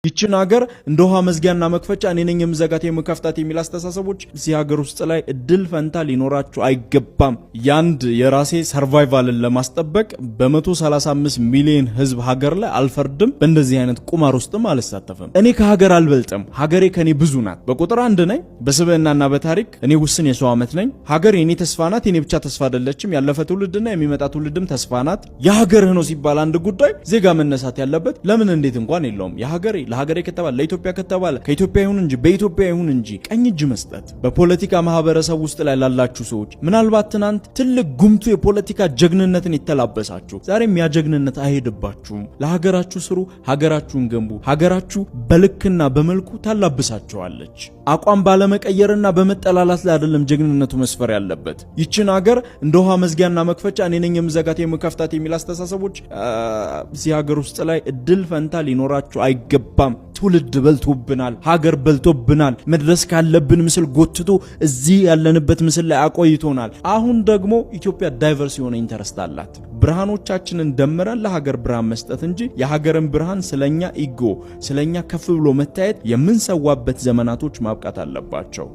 ይችን ሀገር እንደ ውሃ መዝጊያና መክፈቻ እኔ ነኝ የምዘጋት የምከፍታት የሚል አስተሳሰቦች እዚህ ሀገር ውስጥ ላይ እድል ፈንታ ሊኖራችሁ አይገባም። ያንድ የራሴ survival ን ለማስጠበቅ በ135 ሚሊዮን ህዝብ ሀገር ላይ አልፈርድም። በእንደዚህ አይነት ቁማር ውስጥም አልሳተፍም። እኔ ከሀገር አልበልጥም። ሀገሬ ከኔ ብዙ ናት። በቁጥር አንድ ነኝ። በስብዕናና በታሪክ እኔ ውስን የሰው ዓመት ነኝ። ሀገር የኔ ተስፋ ናት። የኔ ብቻ ተስፋ አይደለችም። ያለፈ ትውልድና የሚመጣ ትውልድም ተስፋ ናት። የሀገርህ ነው ሲባል አንድ ጉዳይ ዜጋ መነሳት ያለበት ለምን እንዴት እንኳን የለውም። የሀገሬ ለሀገሬ ከተባለ፣ ለኢትዮጵያ ከተባለ፣ ከኢትዮጵያ ይሁን እንጂ በኢትዮጵያ ይሁን እንጂ ቀኝ እጅ መስጠት። በፖለቲካ ማህበረሰብ ውስጥ ላይ ላላችሁ ሰዎች፣ ምናልባት ትናንት ትልቅ ጉምቱ የፖለቲካ ጀግንነትን የተላበሳችሁ፣ ዛሬም ያ ጀግንነት አይሄድባችሁም። ለሀገራችሁ ስሩ፣ ሀገራችሁን ገንቡ። ሀገራችሁ በልክና በመልኩ ታላብሳችኋለች። አቋም ባለመቀየርና በመጠላላት ላይ አይደለም ጀግንነቱ መስፈር ያለበት። ይችን ሀገር እንደ ውሃ መዝጊያና መክፈቻ እኔ ነኝ የምዘጋት የምከፍታት የሚል አስተሳሰቦች እዚህ ሀገር ውስጥ ላይ እድል ፈንታ ሊኖራችሁ አይገባም። ትውልድ በልቶብናል፣ ሀገር በልቶብናል። መድረስ ካለብን ምስል ጎትቶ እዚህ ያለንበት ምስል ላይ አቆይቶናል። አሁን ደግሞ ኢትዮጵያ diverse የሆነ interest አላት። ብርሃኖቻችንን ደምረን ለሀገር ብርሃን መስጠት እንጂ የሀገርን ብርሃን ስለኛ ego፣ ስለኛ ከፍ ብሎ መታየት የምንሰዋበት ዘመናቶች ማብቃት አለባቸው።